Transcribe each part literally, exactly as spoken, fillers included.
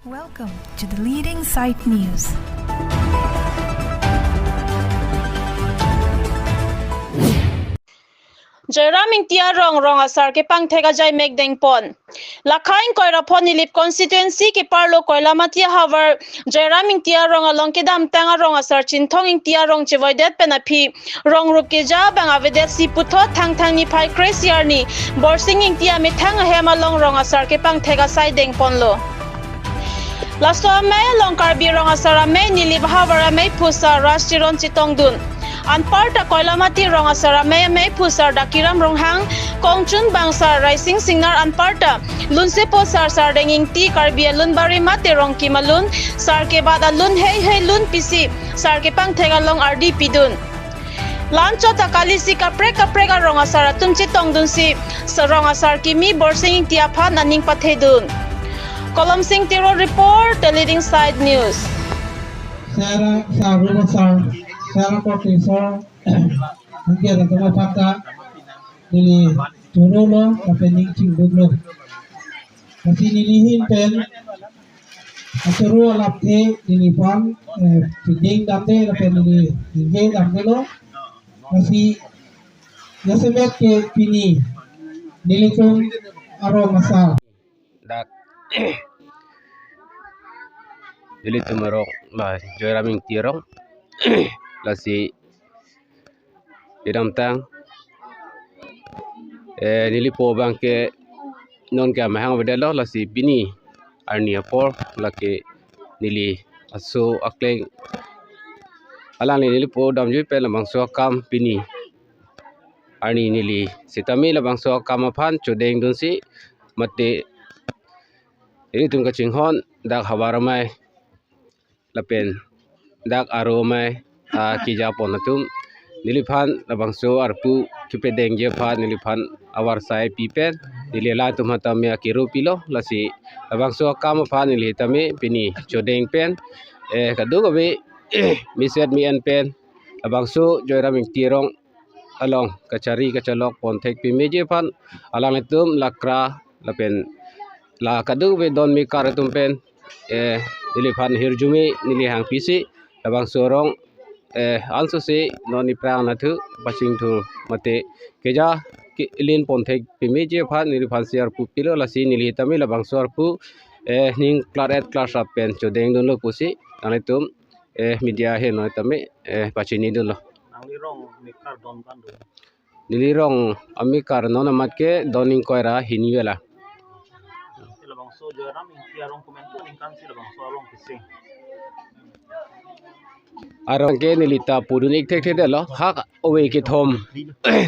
Welcome to the leading site news. Joyram Ingti arong rong asar kepangthek ajai mek dengpon. Lakha ingkoi ra pho Nilip constituency keparlo Koilamati ahavar Joyram Ingti arong along kedamtang arong asar Chinthong Ingti arong chevoidet pen aphi rong rup keja abang avedetsi puthot Thangthang niphai kre-isi arni Borsing Ingti amethang ahem along rong asar kepangthek asai dengponlo. Laso amei along Karbi rong asar amei Nilip ahavar ameiphusar Raj Teron chetongdun. Anparta Koilamati rong asar amei ameiphusar Dakiram Ronghang, kongchun bangsar Raising Singnar anparta lunsepo sar Sardeng Ingti, Karbi alun bari mate rongkim alun, sar kebat alun heihei lun pisi sar kepangthek along ardi pidun. Lanchot akalisi kaprek kaprek arong asar atum chetongdunsi rong asar kimi Borsing Ingti aphan aning pathedun. Kolomsing Tiro report, the leading side news. Sera saru sar, sera koti sar, mungkin ada tempat pata, neli choro lo, tapi ning chingduk lo. Kasi neli hin pen, achoro alap the, neliphan, eh, piding damde, lapen neli ningje damde lo. Kasi, jasemet ke pini, nelitum arong asar. Dak nelitum arong, ba, Joyram Ingti arong, lasi kedamtang, eh, nelipo abangke non ke amahang avedetlo, lasi pini arni apor lake neli aso akleng alangli nelipo damjui pen labangso akam pini arni neli sitame labangso akam aphan chodengdunsi mate nelitum kachinghon dak havar amei lapen dak aro amei, ah, kejapon atum neliphan labangso arpu kepedengji aphan neliphan avarsai pi pen neli alangtum aphan tame akero pilo, lasi labangso akam aphan neli tame pini chodeng pen, eh, kadokave meset me-en pen labangso Joyram Ingti arong along kachari kachalok ponthek pemeji aphan alanglitum lakra lapen la kadokave don mekar atum pen, eh, neliphan hirjume neli hang pisi labangso arong, eh, ansose non aphrang nathu pachingthur mate keja ke-len ponthek pemeji aphan neliphansi arpu pilo, lasi neli tame labangso arpu, eh, ning klar-et klarsap pen chodengdunlo pusi nanglitum, eh, media ahin noi tame, eh, pachinidunlo. Nangli rong mekar don kan do? Neli rong amekar non amat ke don ingkoi ra hini vela. Labangso Joyram Ingti arong komantu ningkan si labangso arong keseng. Arong ke neli ta pudun ik thekthedetlo, hak ove kethom.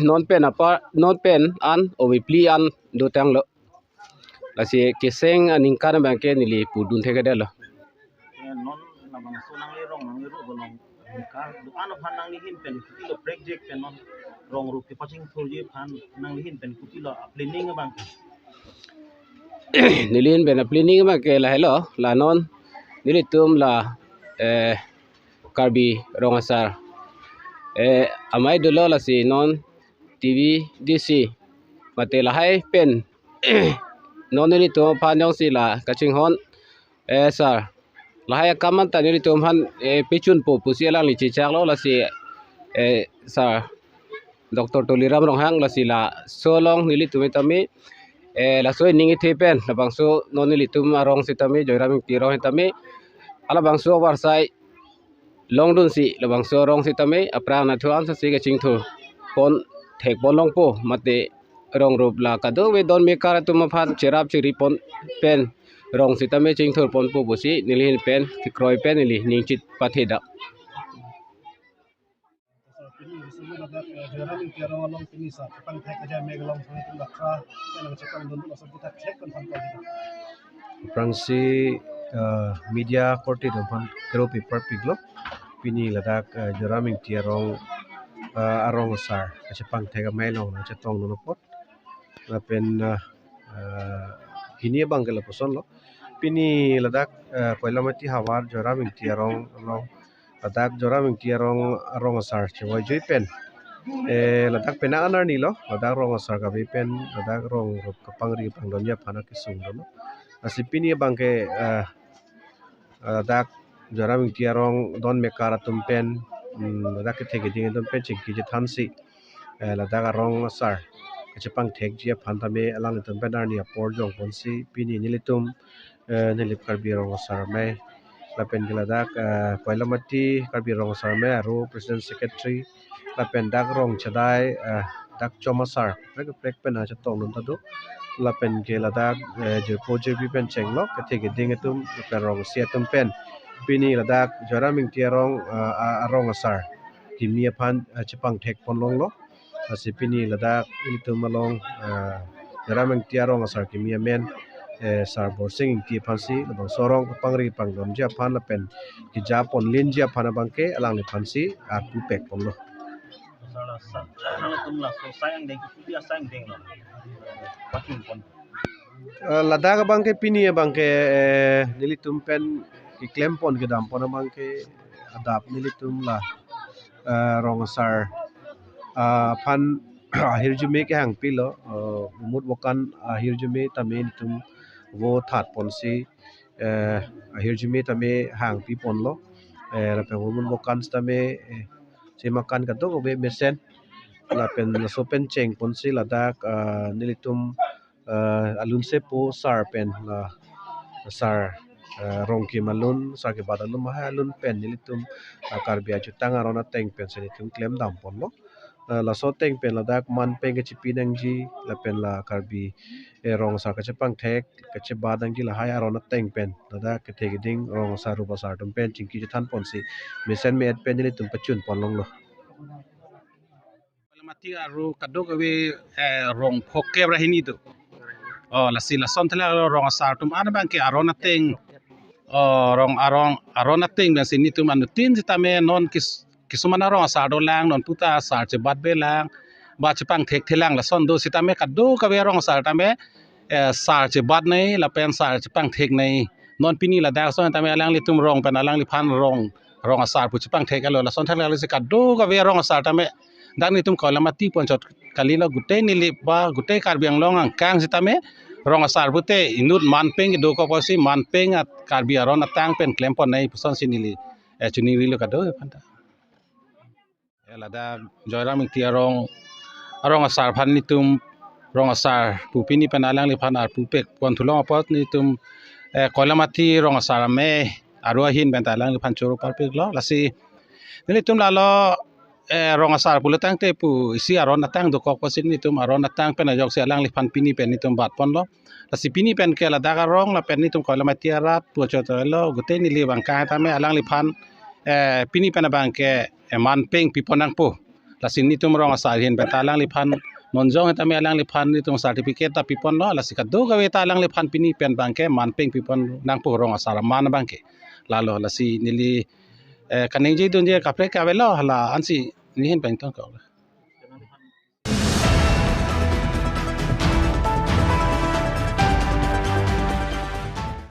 Non pen apar, non pen an ove phli an dotanglo. Lasi keseng aningkan abangke neli pudun thekthedetlo. Eh, non labangso nangli rong nangli ru gonong mekar do-an aphan nangli hin pen kopilo project pen non rong rup kepachingthurji aphan nangli hin pen kopilo a-planning abang? Neli hin pen a-planning abangke lahelo, la non nelitum la, eh, Karbi rong asar, eh, amei dolo, lasi non T V D C mate lahai pen non nelitum aphan jongsi la kachinghon, eh, sir, lahai akam anta nelitum aphan, eh, pechunpo pusi alangli chechaklo, lasi, eh, sir Doctor Tuliram Ronghang lasi laso along nelitum tame, eh, laso ining ithe pen labangso non nelitum arong sitame, Joyram Ingti arong sitame, halabangso avarsai longdunsi labangso arong sitame aphrang nathu ansose kachingthur ponthek pon longpo, mate rong rup la kadokave don mekar atum aphan cherap cheri pon pen rong sitame chingthur ponpo pusi neli hin pen kekroi pen neli ning chit pathedak. Pini isi ladak, eh, Joyram Ingti arong along pini sar kepangthek ajai mek along pini tum dakra, eh, nangchetongdun laso aphuthak thek kan than pon. Aphrangsi, eh, media korte atum aphan kero paper piklo. Pini ladak, eh, Joyram Ingti arong, eh, arong asar kachepangthek amei along nangchetongdun apot. Lapen, eh, eh, hini abangke lapusonlo. Pini ladak, eh, Koilamati havar Joyram Ingti arong along, ladak Joyram Ingti arong, arong asar chevoijui pen, eh, ladak penang an arni lo, ladak rong asar kave pen ladak rong rup kapangri pangdunji aphan akesung dolo. Lasi pini abangke, eh, eh, ladak Joyram Ingti arong don mekar atum pen, mm, ladak kethe keding atum pen chingki chethansi, eh, ladak arong asar kachepangthekji aphan tame alanglitum pen arni apor jongponsi pini nelitum, eh, Nilip Karbi Rong Asar Amei lapen ke ladak, eh, Koilamati Karbi Rong Asar Amei aro President Secretary lapen dak rong chedai, eh, dak chom asar kaprek kaprek pen achetongdun ta do. Lapen ke ladak, eh, jirpo jirpi pen chenglo kethe keding atum lapen rongsi atum pen pini ladak Joyram Ingti arong, eh, a-, arong asar kimi aphan, eh, chepangthekpon longlo. Lasi pini ladak ilitum along, eh, Joyram Ingti arong asar kimi amen, eh, Sar Borsing Ingti aphansi labangso arong kapangri pangdamji aphan lapen keja ponlinji aphan abangke alangliphansi arpu pekponlo. Sar, sar, sar, nangtum laso asai angdeng, kopi asai angdeng lo? Pakimpon. Eh, ladak abangke pini abangke, eh, nelitum pen keklempon kedampon abangke adap nelitum la, eh, rong asar, ah, aphan ahirjume kehangpilo, eh, umut bokan ahirjume tame nelitum vo thatponsi, eh, ahirjume tame hangpiponlo, eh, lapen umut bokan tame, eh, semakan kadokave mesen lapen laso pen chengponsi ladak, ah, nelitum, ah, alunsepo sar pen la sar, ah, Rongkim alun, sar kebat alun, lahai alun pen nelitum, ah, Karbi ajutang aron ateng pensi nelitum klemdamponlo. Ah, laso ateng pen ladak manpeng kachepi nangji lapen la Karbi, eh, rong asar kachepangthek kachebat nangji lahai aron ateng pen ladak kethe keding rong asar rup asar atum pen chingki chethanponsi mesen me-et pen nelitum pachunpon longlo. Koilamati arlo kadokave, eh, rong phokep ra hini do. Oh, lasi lason thela rong asar atum an abangke aron ateng, oh, rong arong aron ateng pensi nelitum anuttin sitame non kis-, kisuman arong asar dolang, non puta asar chebatbelang, ba chepangthekthelang lason do sitame kadokave arong asar tame, eh, sar chebat nangji lapen sar chepangthek nangji. Non pini ladak ason tame alanglitum rong pen alangliphan rong, rong asar pu chepangthek-etlo, lason thela lasi kadokave arong asar tame dak nelitum Koilamati ponchot kalilo, gutei Nilip ba gutei Karbi Anglong angkang sitame rong asar pute inut manpeng kedokok pusi manpeng at Karbi aron atang pen klempon nangji pusonsi neli, eh, chiningrilo kadokave aphanta. Eh, ladak Joyram Ingti arong, arong asar aphan nelitum rong asar pu pini pen alangliphan arpu pekpon thulong apot nelitum, eh, Koilamati Rong Asar Amei aro ahin pen ta alangliphan choro parpiklo. Lasi nelitum lalo, eh, rong asar pulo tangte pu isi aron atang dokok pusi nelitum aron atang pen ajoksi alangliphan pini pen nelitum batponlo. Lasi pini pen ke ladak arong lapen nelitum Koilamati arat pu achot lo, gutei Nilip angkang tame alangliphan, eh, pini pen abangke, eh, manpeng pipon nangpo. Lasi nelitum rong asar ahin pen ta alangliphan monjong tame alangliphan nelitum certificate ta piponlo, lasi kadokave ta alangliphan pini pen abangke manpeng pipon nangpo rong asar aman abangke. Lalo lasi neli, eh, kaningje dunje kaprek ke avelo, hala ansi neli ahin pen tongkok.